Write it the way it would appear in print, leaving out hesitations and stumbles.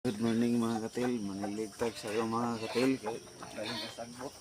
Good morning, mga katil, maniligtag sa iyo, mga katil, kay dahil nasagbot.